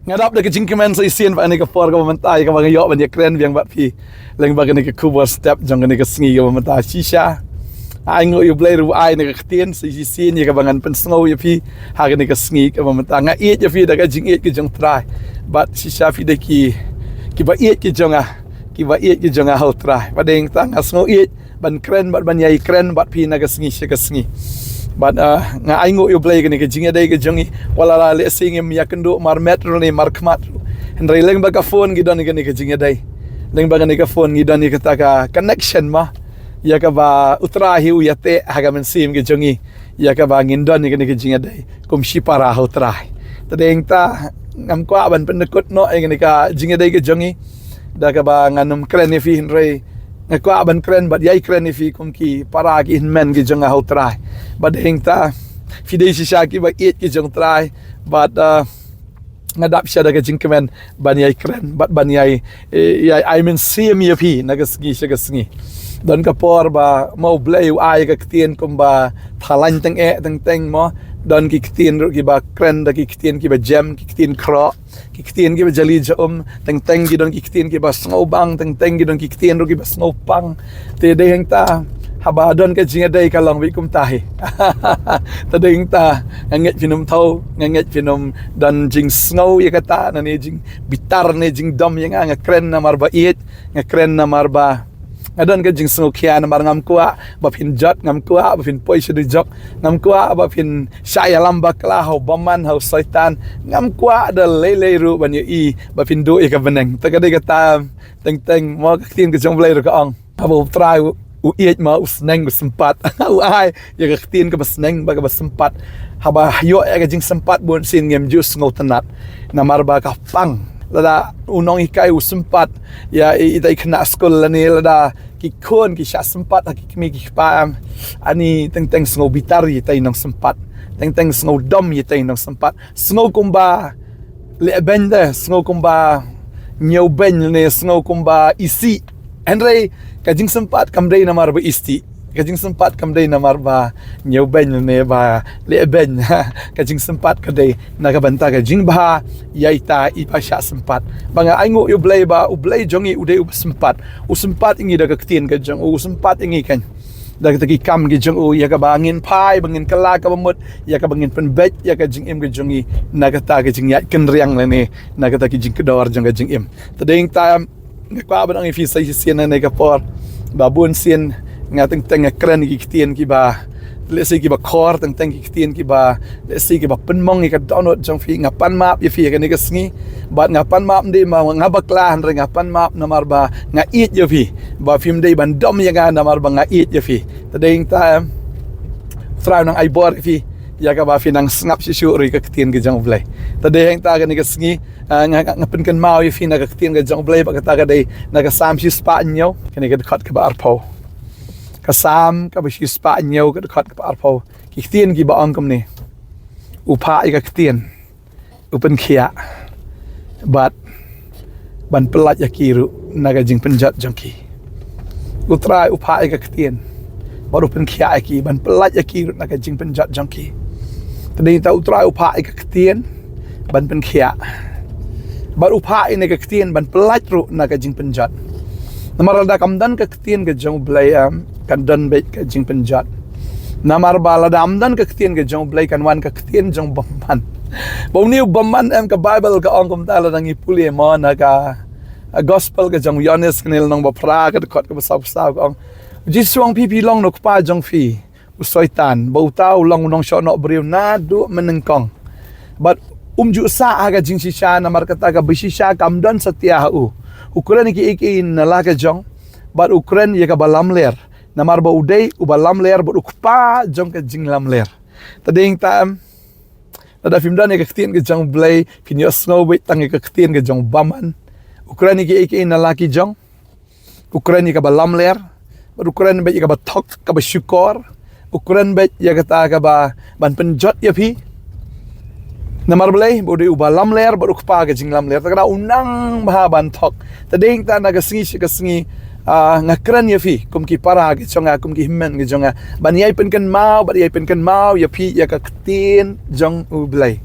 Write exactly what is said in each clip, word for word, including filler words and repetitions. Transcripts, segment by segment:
Nga dap da ka jingkmen sa shisien ba kane ka por kaba mynta ïa kaba nga ïoh ban ïakren biang bad phi lyngba kane ka khubor step jong kane ka sngi kaba mynta shisha. Ai nguh ïa U Blei ruh ai na ka ktien sa shisien ïa kaba ngan pynsngew ïa phi ha kane ka sngi kaba mynta. Nga ïeit ïa phi da ka jingïeit ka jong U Trai. Bad shisha phi dei ki, kiba ïeit ki jong nga, kiba ïeit ki jong nga ha U Trai. Bad dei hangta nga sngew ïeit ban kren bad ban ïai kren bad phi na ka sngi sha ka sngi. Bad, ah, nga ai nguh ïa U Blei kane ka jingïadei ka jong ngi. Wat la lehse ngim ïakynduh marmet ruh ne markhmat ruh, hynrei lyngba ka phone ngi don ïa kane ka jingïadei. Lyngba kane ka phone ngi don ïa kata ka connection mo, ïa kaba U Trai hi u ïateh ha ka mynsiem ka jong ngi, ïa kaba ngin don ïa kane ka jingïadei kum shi para ha U Trai. Te dei hangta ngam kwah ban pyndkut noh ïa kane ka jingïadei ka jong ngi da kaba ngan ym kren ïa phi, hynrei nga kwah ban kren bad ïai kren ïa phi kum ki para ki hynmen ki jong nga ha U Trai. Bad dei hangta phi dei shisha kiba ïeit ki jong U Trai. Bad, ah, nga dap shisha da ka jingkmen ban ïai kren bad ban ïai, eh, ïai ai mynsiem ïa phi na ka sngi sha ka sngi. Don ka por ba ma U Blei u ai ka ktien kumba thalaiñ tyngeh teng teng mo. Don ki ktien ruh kiba kren da ki ktien kiba jem, ki ktien khroh, ki ktien kiba jali ja um, teng teng ki don ki ktien kiba sngewbang, teng teng ki don ki ktien ruh kiba sngewpang. Te dei hangta haba don ka jingïadei ka long beit kumta hi. Te dei hangta nga ngeit phin ym thaw, nga ngeit phin ym don jingsngew ïa kata, na ne jingbitar ne jingdom ïa nga, nga kren namar ba ïeit, nga kren namar ba nga don ka jingsngewkhia namar ngam kwah ba phin jot, ngam kwah ba phin poi sha dujok, ngam kwah ba phin shah ïalam bakla ha u bymman ha u soitan, ngam kwah da lei lei ruh ban ïohi ba phin duh ïa ka bneng. Te ka dei kata teng teng mo, ka ktien ka jong U Blei ruh ka ong. Haba U Trai u, u ïeit mo, u sneng u sympat. U ai ïa ka ktien kaba sneng bad kaba sympat. Haba ïoh ïa ka jingsympat bun sien ngim ju sngewtynnat. Namar ba ka pang. Lada u nonghikai u sympat ïa i, ita i khynnah skul lane lada ki khun ki shah sympat ha ki kmie ki kpa, em, ani teng teng sngewbitar ïa ita i nongsympat. Teng teng sngewdom ïa ita i nongsympat. Sngew kumba lehbeiñ de, sngew kumba ñiewbeiñ ne sngew kumba isih. Hynrei ka jingsympat kam dei namar ba isih. Ka jingsympat kam dei namar ba ñiewbeiñ ne ba lehbeiñ. Ka jingsympat ka dei na ka bynta ka jingbha ïa ita iba shah sympat. Ba nga ai nguh ïa U Blei ba U Blei jong ngi u dei uba sympat. U sympat ïa ngi da ka ktien ka jong u, u sympat ïa ngi kan da kita ki kam ki jong u, ïa kaba ngin phai, ba ngin kylla kaba mut, ïa kaba ngin pynbeit ïa ka jingim ka jong ngi na kata ka jingïaid kynriang lane na kata ki jingkdor jong ka jingim. Te dei hangta nga kwah ban ong ïa phi sa shisien ha kane ka por ba bun sien nga teng teng nga kren ki ktien kiba lehse kiba khor, teng teng ki ktien kiba lehse kiba pynmong ïa ka dohnud jong phi. Nga pan map ïa phi ha kane ka sngi. Bad nga pan map ym dei ba nga bakla, hynrei nga pan map namar ba nga ïeit ïa phi. Ba phim dei ban dom ïa nga namar ba nga ïeit ïa phi. Te dei hangta, em, U Trai u nang ai bor ïa phi ïa kaba phi nang sngap shuh shuh ruh ïa ka ktien ka jong U Blei. Te dei hangta kane ka sngi, ah, nga, nga, nga pynkynmaw ïa phi na ka ktien ka jong U Blei bad kata ka dei na ka Salm shispah hynñiew. Kane ka dkhot kaba arphew. Ka Salm kaba shispah hynñiew, ka dkhot kaba arphew. Ki ktien kiba ong kumne. U phah ïa ka ktien, u pynkhiah, bad ban pyllait ïa ki ruh na ka jingpynjot jong ki. U Trai u phah ïa ka ktien bad u pynkhiah ïa ki, ban pyllait ïa ki ruh na ka jingpynjot jong ki. Te dei hangta U Trai u phah ïa ka ktien ban pynkhiah, bad u phah ïa ka ktien ban pyllait ruh na ka jingpynjot. Namar lada kam don ka ktien ka jong U Blei, em, kan don beit ka jingpynjot. Namar ba lada ym don ka ktien ka jong U Blei kan wan ka ktien jong bymman. Ba une u bymman, em, ka Baibl ka ong kumta lada ngi pule mo na ka, ah, Gospel ka jong u Ïoannis, kane lynnong ba phra, ka dkhot kaba sawphew saw, ka ong, U Jisu u ong, phi phi long na u kpa jong phi, u Soitan, ba uta u long u nongshohnoh briew naduh mynnyngkong. Bad um ju sah ha ka jingshisha, namar kata ka bashisha kam don satia ha u. U kren ïa kiei kiei na la ka jong, bad u kren ïa kaba lamler. Namar ba u dei uba lamler bad u kpa jong ka jinglamler. Te dei hangta, em, lada phim don ïa ka ktien ka jong U Blei, phin ïohsngew beit tang ïa ka ktien ka jong u bymman. U kren ïa kiei kiei na la ki jong. U kren ïa kaba lamler, bad u kren beit ïa kaba thok, kaba shukor. U kren beit ïa kata kaba ban pynjot ïa phi. Namar balei? Ba u dei uba lamler bad u kpa ka jinglamler. Te kata u nang bha ban thok. Te dei hangta na ka sngi sha ka sngi, ah, nga kren ïa phi kum ki para ki jong nga, kum ki hynmen ki jong nga, ban ïai pynkynmaw, ban ïai pynkynmaw ïa phi ïa ka ktien jong U Blei.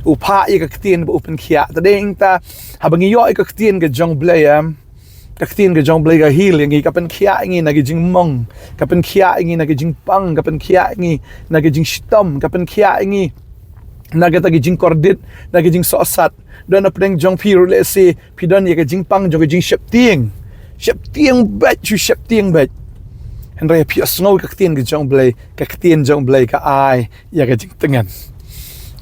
u phah ïa ka ktien ba u pynkhiah. Te dei ïa kata, haba ngi ïoh ïa ka ktien ka jong U Blei, em, ka ktien ka jong U Blei ka heal ïa ngi, ka pynkhiah ïa ngi na ki jingmong, ka pynkhiah ïa ngi na ki jingpang, ka pynkhiah ïa ngi na ki jingshitom, ka pynkhiah ïa ngi na kita ki jingkordit, na ki jingsohsat. Don hapdeng jong phi ruh lehse phi don ïa ka jingpang jong ka jingsheptieng. Sheptieng beit, shu sheptieng beit. Hynrei phi ïohsngew ka ktien ka jong U Blei, ka ktien jong U Blei ka ai ïa ka jingtngen.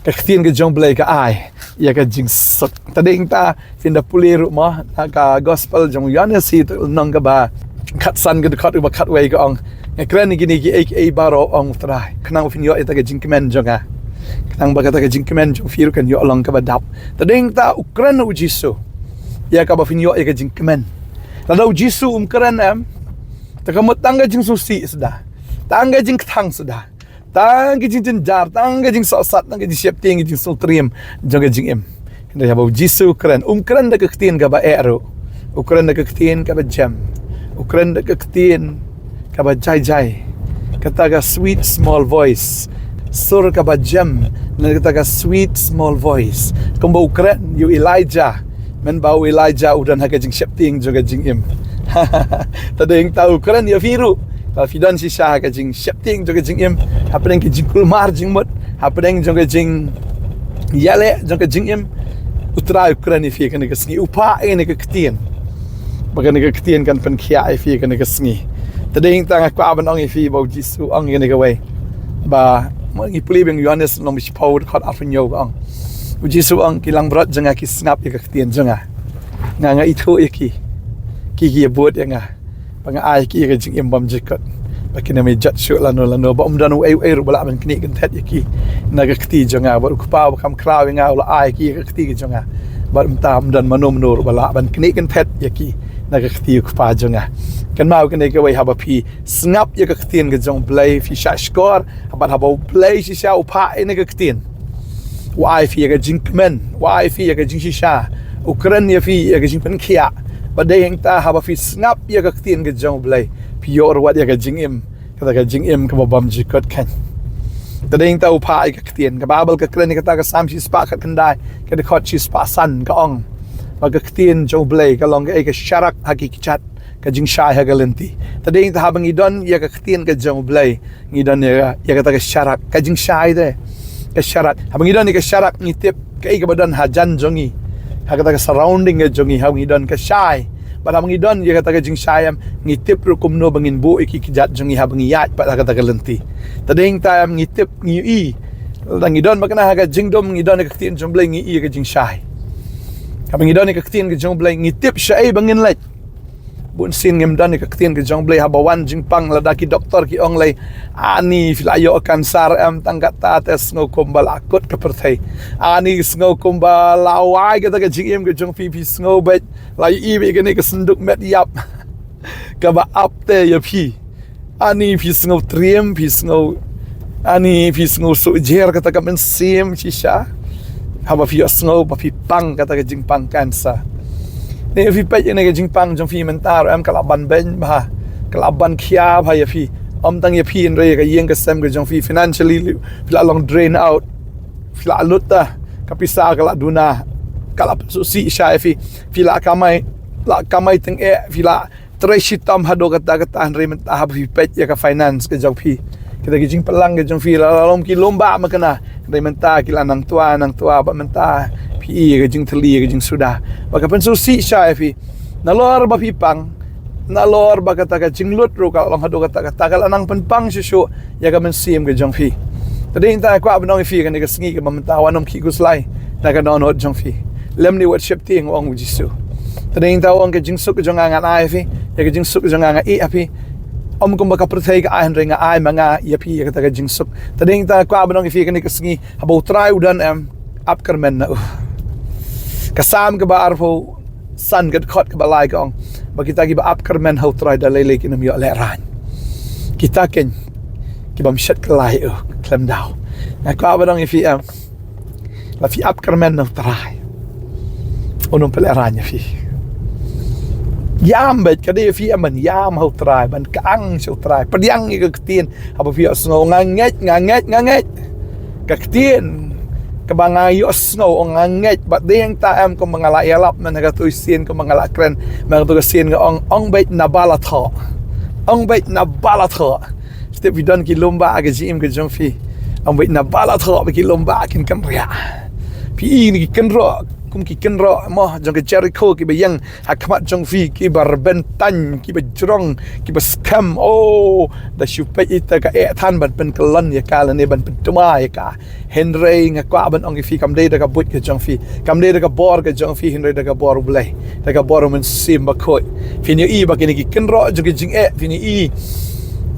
Ka ktien ka jong U Blei ka ai ïa ka jingsuk. Te dei ïa kata, phin da pule ruh mo, ha ka gospel jong u Ïoannis, ha ka lynnong kaba khatsan, ka dkhot kaba khatwei, ka ong, nga kren ïa kine kiei kiei baroh, ong U Trai, khnang ba phin ïoh ïa kata ka jingkmen jong nga, khnang ba kata ka jingkmen jong phi ruh kan ïoh long kaba dap. Te dei ïa kata u kren u Jisu ïa kaba phin ïoh ïa ka jingkmen. Lada u Jisu um kren, em, te ka mut tang ka jingsngewsih suda, tang ka jingkthang suda, tang ka jingjynjar, tang ka jingsohsat, tang ka jingsheptieng, ka jingsngewtriem jong ka jingim. Hynrei haba u Jisu u kren, um kren da ka ktien kaba eh ruh, u kren da ka ktien kaba jem, u kren da ka ktien kaba jai jai. Kata ka sweet small voice, sur kaba jem, na kata ka sweet small voice. Kumba u kren ïa u Elijah, mynba u Elijah u don ha ka jingsheptieng jong ka jingim. Te dei ïa kata u kren ïa phi ruh, ba phi don shisha ha ka jingsheptieng jong ka jingim, hapdeng ka jingkulmar jingmut, hapdeng jong ka jingïaleh jong ka jingim, U Trai u kren ïa phi kane ka sngi, u phah ïa kane ka ktien, ba kane ka ktien kan pynkhiah ïa phi kane ka sngi. Te dei ïa kata nga kwah ban ong ïa phi ba u Jisu u ong ïa kane kawei, ba, mo, ngi pule biang Ïoannis lynnong ba shiphew, dkhot arphew hynñiew, ka ong, u Jisu u ong, ki langbrot jong nga ki sngap ïa ka ktien jong nga. Nga, nga ithuh ïa ki, ki, ki ïabud ïa nga, ba nga ai ïa ki ïa ka jingim bymjukut, ba kin ym ïa jot shuh lano lano, ba ym don uei uei ruh ba lah ban knieh kynthet ïa ki na ka kti jong nga. Bad u Kpa uba kham khraw ïa nga u la ai ïa ki ïa ka kti ka jong nga, bad mynta ym don mano mano ruh ba lah ban knieh kynthet ïa ki na ka kti u Kpa jong nga. Kynmaw kane kawei, haba phi sngap ïa ka ktien ka jong U Blei, phi shah shkor, bad haba U Blei shisha u phah ïa kane ka ktien, u ai ïa phi ïa ka jingkmen, u ai ïa phi ïa ka jingshisha, u kren ïa phi ïa ka jingpynkhiah. Bad dei ïa kata, haba phi sngap ïa ka ktien ka jong U Blei, phi ïoh ruh wat ïa ka jingim, kata ka jingim kaba bymjukut keiñ. Te dei ïa kata u phah ïa ka ktien. Ka Baibl ka kren ïa kata, ka Salm shispah khatkhyndai, ka dkhot shispah san, ka ong, ba ka ktien jong U Blei ka long kaei? Ka sharak ha ki kjat, ka jingshai ha ka lynti. Te dei ïa kata, haba ngi don ïa ka ktien ka jong U Blei, ngi don ïa, ïa kata ka sharak, ka jingshai te, ka sharak. Haba ngi don ïa ka sharak, ngi tip kaei kaba don hajan jong ngi, ha kata ka surrounding ka jong ngi, haba ngi don ka shai. Bad haba ngi don ïa kata ka jingshai, em, ngi tip ruh kumno ba ngin buh ïa ki kjat jong ngi haba ngi ïaid pat ha kata ka lynti. Te dei ïa kata, em, ngi tip, ngi ïohi. Lada ngi don ba kane ha ka jingdum, ngi don ïa ka ktien jong U Blei, ngi ïohi ïa ka jingshai. Haba ngi don ïa ka ktien ka jong U Blei, ngi tip shaei ba ngin leit. Bunsien ngim don ïa ka ktien ka jong U Blei, haba wan jingpang, lada ki doktor ki ong lei, ani phi la ïoh cancer, em, tang katta te sngew kumba la kut ka pyrthei. Ani sngew kumba la wai kata ka jingim ka jong phi, phi sngew beit, la ïohi beit kane ka synduk met ïap kaba ap te ïa phi. Ani phi sngew triem, phi sngew, ani phi sngew suk jer kata ka mynsiem shisha, haba phi ïohsngew ba phi pang kata ka jingpang cancer. Te phi peit ïa kane ka jingpang jong phi mynta ruh, em, ka lah ban beiñ bha, ka lah ban khia bha ïa phi. Ym tang ïa phi, hynrei ïa ka ïing ka sem ka jong phi, financially phi lah long drain out. Phi lah lut ta, ka pisa ka lah duna, ka lah pynsngewsih shai ïa phi. Phi lah kamai, lah kamai tyngeh, phi lah trei shitom haduh katta katta, hynrei mynta haba phi peit ïa ka finance ka jong phi, kita ki jingpynlang ka jong phi, la long ki lum ba ma kane, hynrei mynta ki la nang twa, nang twa, bad mynta phi ïohi ïa ka jingthylli, ïa ka jingsuda. Bad ka pynsngewsih shai ïa phi, nalor ba phi pang, nalor ba kata ka jinglut ruh ka la long haduh katta katta, ka la nang pynpang shuh shuh ïa ka mynsiem ka jong phi. Te dei ïa kata nga kwah ban ong ïa phi kane ka sngi, kaba mynta wat nym khih khuslai na ka dohnud jong phi, lymne wat sheptieng, ong u Jisu. Te dei ïa kata u ong, ka jingsuk ka jong nga ngan ai ïa phi, ïa ka jingsuk ka jong nga nga ïeh ïa phi. Ym kumba ka pyrthei ka ai, hynrei nga ai ma nga ïa phi ïa kata ka jingsuk. Te dei ïa kata nga kwah ban ong ïa phi kane ka sngi, haba U Trai u don, em, ap kyrmen na u. Ka Salm kaba arphew san, ka dkhot kaba lai, ka ong ba kita kiba ap kyrmen ha U Trai da lei lei kin ym ïoh lehraiñ. Kita keiñ ki bym shet kylla ïa u khlem daw. Nga kwah ban ong ïa phi, em, lada phi ap kyrmen na U Trai, un ym pynlehraiñ ïa phi. Ïam beit, ka dei ïa phi, em, ban ïam ha U Trai, ban kyang sha U Trai, pdiang ïa ka ktien. Haba phi ïohsngew, nga ngeit, nga ngeit, nga ngeit, ka ktien kaba nga ïohsngew, ong nga ngeit, bad dei hangta em kumba nga la ïalap mynta ha katei ka sien, kumba nga la kren mynta ha katei ka sien, nga ong, ong beit naba la thoh. Ong beit naba la thoh. Step phi don ki lum ba ha ka jingim ka jong phi, ong beit naba la thoh ba ki lum ba kin kynriah. Phi i kine ki kynroh, kum ki kynroh mo jong ka Jerikho kiba ïeng ha khmat jong phi, kiba rben tang, kiba jrong, kiba skhem. Oh, da shu peit ïa ka, eh, than ban pynkyllon ïa ka lane ban pyntma ïa ka. Hynrei nga kwah ban ong ïa phi, kam dei da ka buit ka jong phi, kam dei da ka bor ka jong phi, hynrei da ka bor U Blei, da ka bor U Mynsiem Bakhuid. Phin ïohi ba kine ki kynroh jong ki jingeh, phin ïohi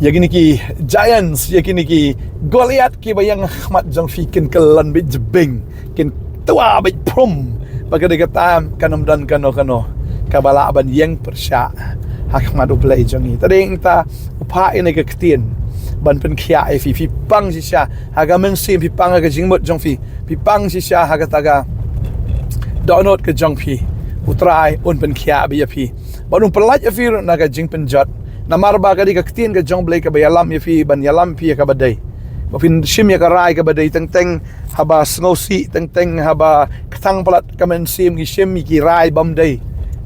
ïa kine ki giants, ïa kine ki Goliath kiba ïeng ha khmat jong phi kin kyllon beit jbing, kin twa beit phrum. Ba ka dei kata kan ym don kano kano kaba lah ban ïeng pyrshah ha khmat U Blei jong ngi. Te dei hangta u phah ïa kane ka ktien ban pynkhiah ïa phi. Phi pang shisha ha ka mynsiem, phi pang ha ka jingmut jong phi, phi pang shisha ha kata ka dohnud ka jong phi, U Trai un pynkhiah beit ïa phi. Bad un pyllait ïa phi ruh na ka jingpynjot. Namar ba ka dei ka ktien ka jong U Blei kaba ïalam ïa phi, ban ïalam phi ïa kaba dei. Ba phin shim ïa ka rai kaba dei, teng teng haba sngewsih, teng teng haba kthang palat ka mynsiem, ngi shim ïa ki rai bym dei.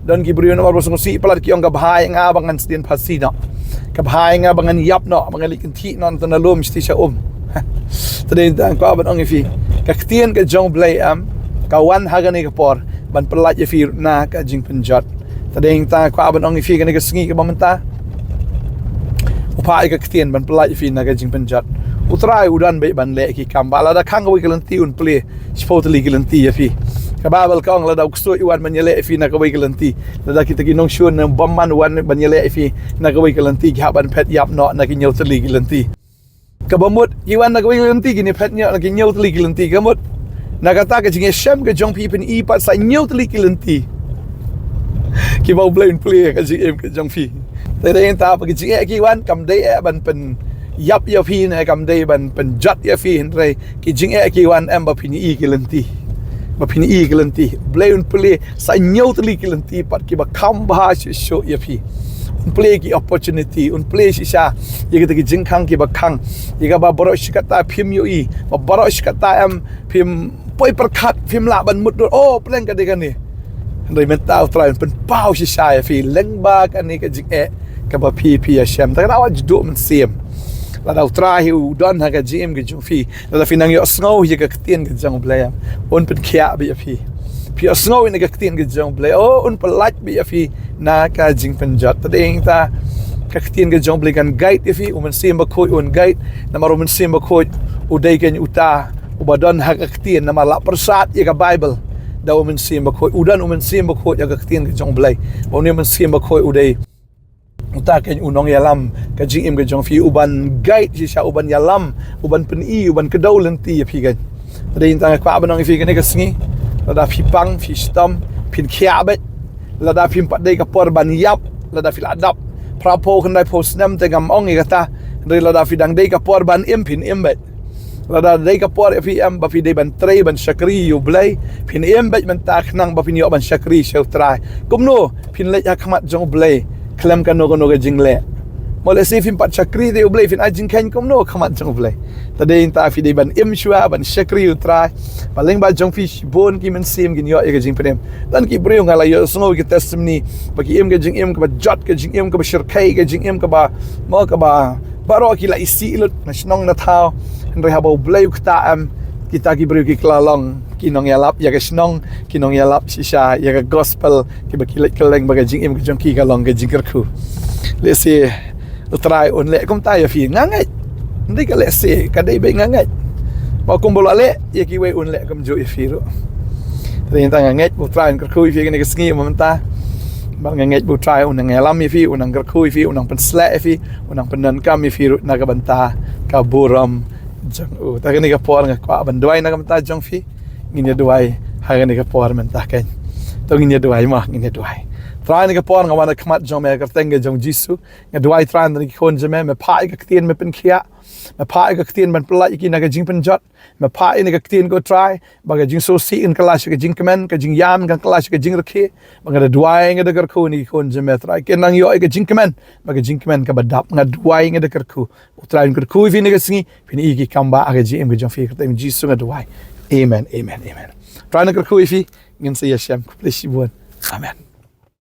Don ki briew namar ba sngewsih palat ki ong, ka bha ïa nga ba ngan sdien phasi noh, ka bha ïa nga ba ngan ïap noh, ba ngan leit kynthih noh na lum shatei sha um. Te dei hangta nga kwah ban ong ïa phi, ka ktien ka jong U Blei em, ka wan ha kane ka por ban pyllait ïa phi na ka jingpynjot. Te dei hangta nga kwah ban ong ïa phi kane ka sngi kaba mynta, u phah ïa ka ktien ban pyllait ïa phi na ka jingpynjot. U Trai u don beit ban leh ki kam, ba lada khang kawei ka lynti un plie shiphew tylli ki lynti ïa phi. Ka Baibl ka ong, lada u ksuid u wan ban ïaleh ïa phi na kawei ka lynti, lada kita ki nongshun ne bymman u wan ban ïaleh ïa phi na kawei ka lynti, ki hap ban phet ïap noh na ki hynñiew tylli ki lynti. Kaba mut ki wan na kawei ka lynti, kine phet noh na ki hynñiew tylli ki lynti. Ka mut na kata ka jingïashem ka jong phi, phin i pat sa hynñiew tylli ki lynti kiba U Blei un plie ha ka jingim ka jong phi. Te dei hangta ba ki jingeh ki wan, kam dei eh ban pynïap ïa phi ne kam dei ban pynjot ïa phi, hynrei ki jingeh ki wan em ba phin i ki lynti, ba phin i ki lynti. U Blei un plie sa hynñiew tylli ki lynti pat kiba kham bha shisha ïa phi. Un plie ki opportunity, un plie shisha ïa kita ki jingkhang kiba khang, ïa kaba baroh shi katta phim ïohi, ba baroh shi katta em phim poi pyrkhat, phim lah ban mutdur, oh, pleng ka dei kane. Hynrei mynta U Trai un pynpaw shisha ïa phi lyngba kane ka jingeh kaba phi phi ïashem. Te ka dawa jduh mynsiem, lada U Trai hi u don ha ka jingim ka jong phi, lada phi nang ïohsngew ïa ka ktien ka jong U Blei, un pynkhiah beit ïa phi. Phi ïohsngew ïa ka ktien ka jong U Blei, oh, un pyllait beit ïa phi na ka jingpynjot. Te dei hangta ka ktien ka jong U Blei kan guide ïa phi, U Mynsiem Bakhuid un guide. Namar U Mynsiem Bakhuid u dei keiñ uta uba don ha ka ktien, namar la pyrshah ïa ka Baibl da U Mynsiem Bakhuid. U don U Mynsiem Bakhuid ha ka ktien ka jong U Blei. Ba une U Mynsiem Bakhuid u dei uta keiñ u nongïalam ka jingim ka jong phi, uban guide shisha, uban ïalam, uban pyni, uban kdew lynti ïa phi keiñ. Te dei hangta nga kwah ban ong ïa phi kane ka sngi, lada phi pang, phi shitom, phin khiah beit. Lada phim pat dei ka por ban ïap, lada phi la dap phra phew khyndai phew snem te ngam ong ïa kata. Hynrei lada phi dang dei ka por ban im, phin im beit. Lada dei ka por ïa phi em ba phi dei ban trei, ban shakri ïa U Blei, phin im beit mynta khnang ba phin ïoh ban shakri sha U Trai. Kumno phin leit ha khmat jong U Blei khlem kano kano ka jingleh? Mo lehse phim pat shakri te U Blei, phin ai jingkheiñ kumno ha khmat jong U Blei? Te dei hangta phi dei ban im shuwa, ban shakri U Trai, ba lyngba jong phi shibun ki mynsiem kin ïoh ïa ka jingpynim. Don ki briew nga la ïohsngew ïa ki testimony ba ki im ka jingim kaba jot, ka jingim kaba shyrkhei, ka jingim kaba, mo, kaba baroh ki la isih lut na shnong na thaw. Hynrei haba U Blei u ktah em, kita ki briew ki kylla long ki nongïalap ïa ka shnong, ki nongïalap shisha ïa ka gospel, kiba ki leit kylleng ba ka jingim ka jong ki ka long ka jingkyrkhu. Lehse U Trai un leh kumta ïa phi, nga ngeit. Hynrei ka lehse ka dei beit, nga ngeit. Ba kumba u la leh ïa kiwei, un leh kumjuh ïa phi ruh. Te hangta nga ngeit ba U Trai un kyrkhu ïa phi kane ka sngi mynta. Bad nga ngeit ba U Trai un nang ïalam ïa phi, un nang kyrkhu ïa phi, un nang pynsleh ïa phi, un nang pyndonkam ïa phi ruh na ka bynta ka burom jong u. Te kane ka por nga kwah ban duwai na ka bynta jong phi. Ngin ïa duwai ha kane ka por mynta keiñ. To ngin ïa duwai, mo, ngin ïa duwai. Trai, ha kane ka por nga wan ha khmat jong me ha ka kyrteng ka jong U Jisu. Nga duwai, Trai, na ki khun jong me, me phah ïa ka ktien, me pynkhiah. Me phah ïa ka ktien ban pyllait ïa ki na ka jingpynjot. Me phah ïa ka ktien, ko Trai, ba ka jingsngewsih kan kylla sha ka jingkmen, ka jingïam kan kylla sha ka jingrkhie. Ba nga da duwai, nga da kyrkhu na ki khun jong me, Trai, kin nang ïoh ïa ka jingkmen, ba ka jingkmen kaba dap. Nga duwai, nga da kyrkhu. U Trai un kyrkhu ïa phi kane ka sngi, phin i ki kam ba ha ka jingim ka jong phi, ha ka kyrteng U Jisu nga duwai. Amen, amen, amen. Trai na kyrkhu ïa phi, ngin sa ïashem. Khublei shibun. Amen.